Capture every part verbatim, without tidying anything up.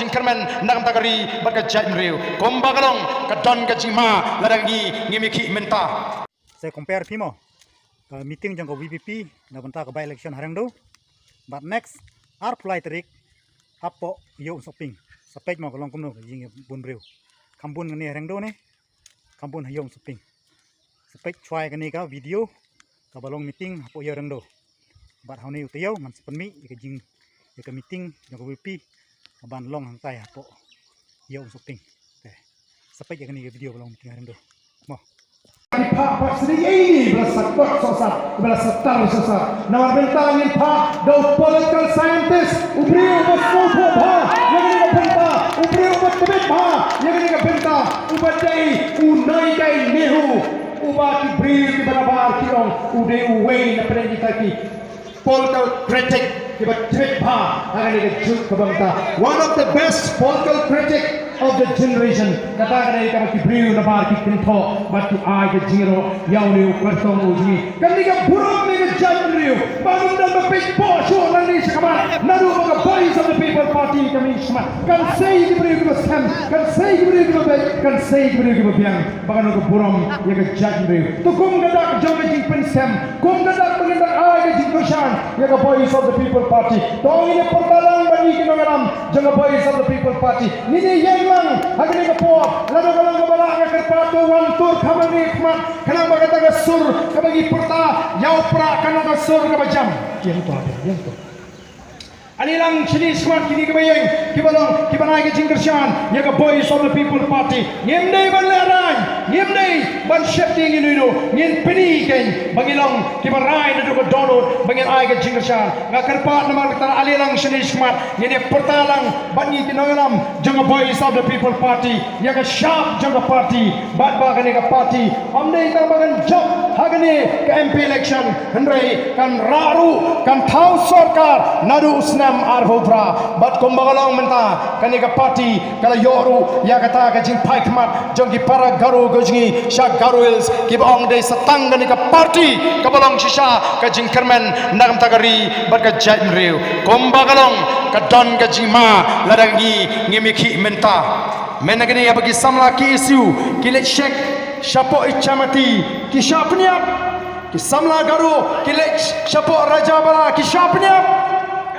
jingkyrmen na ka bynta ka ri bad ka jaitbynriew. Kumba ka long, ka don ka jingma lada ngi ngim ïakhih mynta. Sa compare phi mo, ka meeting jong ka V P P na ka bynta ka by election ha Rengdo. Bad next arphew lai tarik hapoh Ïew Umsohping. Sa peit mo ka long kumno ka jingïabun briew. Kham bun kane ha Rengdo ne, kham bun ha Ïew Umsohping. Sa peit shuwa ïa kane ka video kaba long meeting hapoh Ïew Rengdo. Bad ha une u taïew ngan sa pynmih ïa ka jing, ïa ka meeting jong ka V P P kaban long hangtai hapoh Ïew Umsohping. Te sa peit ïa kane ka video ba long meeting ha Rengdo. Mo. Ki phah phah sdang ei ni ba la sa kot sohsat, ba la sa tar sohsat. Namar bynta ngin phah da u political scientist, u briew uba sngewthuh bha ïa kane ka bynta, u briew uba tbit bha ïa kane ka bynta, uba dei u Naikai Nehu, uba ki briew kiba nabar ki ong u dei uwei na pdeng kita ki political critic kiba tbit bha ha kane ka juk kaba mynta. One of the best political critic of the generation. Kata ka dei kaba ki briew nabar ki kynthoh bad ki ai ka jingïaroh ïa une u kyrtong u jong ngi. Kane ka burom ïa ka jaitbynriew ba ngim dang ba peit bok shuh nangne sha khmat. Naduh ba ka Voice of the People Party ka mih sha khmat, kan sei ki briew kiba skhem, kan sei ki briew kiba beit, kan sei ki briew kiba biang. Ba kano ka burom ïa ka jaitbynriew. To kum ka dak jong ka jingpynshem, kum ka dak ba ngin dang ai ka jingkyrshan ïa ka Voice of the People Party. To ngin ïa pyrta lang bad ngi ki nongïalam jong ka Voice of the People Party. Ngin ïa ïeng lang ha kane ka por, lada ka long kaba lah, nga kyrpad to wan tur kham hangne khmat, khnang ba kata ka sur kaba ngi pyrta ïa u Prah kan long ka sur kaba jam. Ïeng to, ïeng to. Ale lang shane shakhmat kine kiba ïeng, kiba long, kiba ai ka jingkyrshan ïa ka Voice of the People Party. Ngim dei ban lehraiñ, ngim dei ban sheptieng ïano ïano, ngin pyni kein ba ngi long kiba rai naduh ka dohnud ba ngin ai ka jingkyrshan. Nga kyrpad namar kata, ale lang shane shakhmat, ngin ïa pyrta lang bad ngi ki nongïalam jong ka Voice of the People Party ïa ka shap jong ka party, bad ba kane ka party ym dei tang ba kan jop ha kane ka M P election, hynrei kan rah ruh, kan thaw sorkar naduh u snem arphew phra. Bad kumba ka long mynta, kane ka party ka la ïoh ruh ïa kata ka jingphai khmat jong ki para Garo ka jong ngi sha Garo Hills, kiba ong dei sa tang kane ka party kaba long shisha ka jingkyrmen na ka bynta ka ri bad ka jaitbynriew. Kumba ka long, ka don ka jingma lada ngi ngim ïakhih mynta. Mynta kane haba ki samla K S U ki leit check shapoh Ichamati, ki shah pynïap. Ki samla Garo ki leit shapoh Rajabala, ki shah pynïap.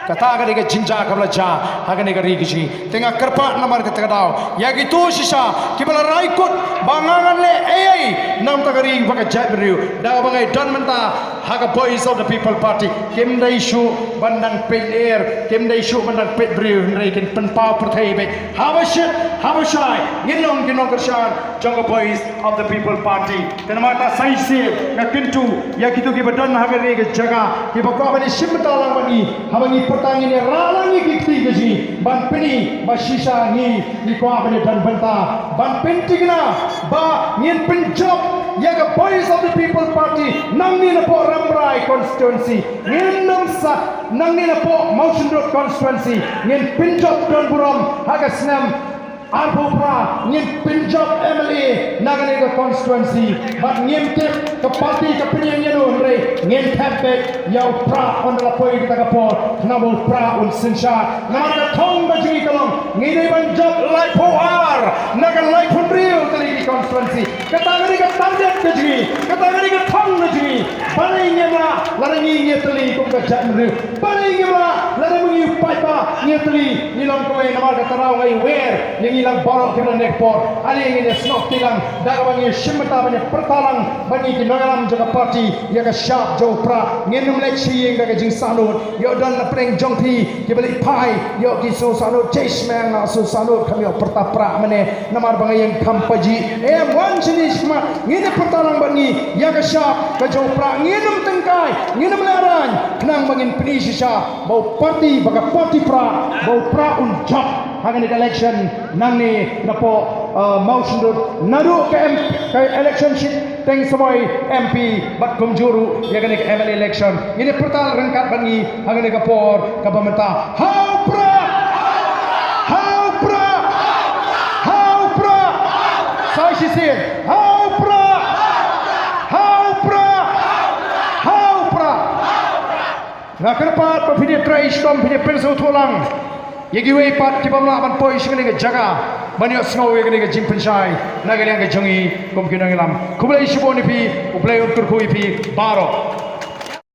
Kata ka dei ka jingjia kaba la jia ha kane ka ri ka jong ngi. Te nga kyrpad namar kata ka daw ïa kito shisha kiba la rai kut ba nga ngan leh ei ei na ka bynta ka ri bad ka jaitbynriew, da kaba ngi don mynta ha ka Voice of the People Party. Kim dei shuh ban dang peit lyer, kim dei shuh ban dang peit briew, hynrei kin pynpaw pyrthei beit. Haba shit, haba shai, ngin long ki nongkyrshan jong ka Voice of the People Party. Te namar kata sa shisien nga kyntu ïa kito kiba don ha kane ka jaka, kiba kwah ban ïashim bynta lang bad ngi, haba ngi pyrta ngin ïa rah lang ïa ki kti ka jong ngi ban pyni ba shisha ngi, ngi kwah ban ïadon bynta ban pynthikna ba ngin pynjop ïa ka Voice of the People Party nangne napoh Rambrai constituency. Ngin ym sa, nangne napoh Mawshynrut constituency ngin pynjop don burom ha ka snem arphew phra, ngin pynjop M L A na kane ka constituency. Bad ngim tip ka party ka pynïeng ïano, hynrei ngin thep beit ïa u Prah ynda la poi kata ka por, namar u Prah un synshar. Namar ka thong ka jong ngi ka long, ngi dei ban jop laiphew ar na ka laiphew hynriew tylli ki constituency. Kata ka dei ka target ka jong ngi, kata ka dei ka thong ka jong ngi. Balei ngim lah lada ngi ngi ïatylli kum ka jaitbynriew? Balei ngim lah lada ma ngi u paidbah ngi ïatylli, ngi long kawei? Namar kata ruh nga ai wer ïa ngi lang baroh kiba na ka por. Ale ngin ïa snoh kti lang da kaba ngi ïashim bynta ban ïa pyrta lang bad ngi ki nongïalam jong ka party ïa ka shap jong u Prah. Ngin ym leit sha ïing da ka jingsahnud. Ïoh don na pdeng jong phi kiba leit phai, ïoh ki sngewsahnud, jai shmang, nga sngewsahnud, kham ïoh pyrta Prah mynne namar ba nga ïeng kham pajih. Em, wan shane shakhmat, ngin ïa pyrta lang bad ngi ïa ka shap ka jong u Prah. Ngin ym tyngkai, ngin ym lehraiñ, khnang ba ngin pyni shisha ba u party, ba ka party Prah, ba u Prah un jop ha kane ka election nangne napoh, uh, Mawshynrut, naduh ka M-, ka election sheet teng samoi M P bad kumjuh ruh ïa kane ka M L A election. Ngin ïa pyrta ryngkat bad ngi ha kane ka por kaba mynta. Ha u Prah! Ha u Prah! Ha u Prah! Sa shisien. Ha u Prah! Ha u Prah! Ha u Prah! Nga kyrpad ba phin ïa trei shitom, phin ïa pynsngewthuh lang. Ïa kiwei pat ki bym lah ban poi sha kane ka jaka ban ïohsngew ïa kane ka jingpynshai na ka liang ka jong ngi kum ki nongïalam. Khublei shibun ïa phi, U Blei un kyrkhu ïa phi baroh.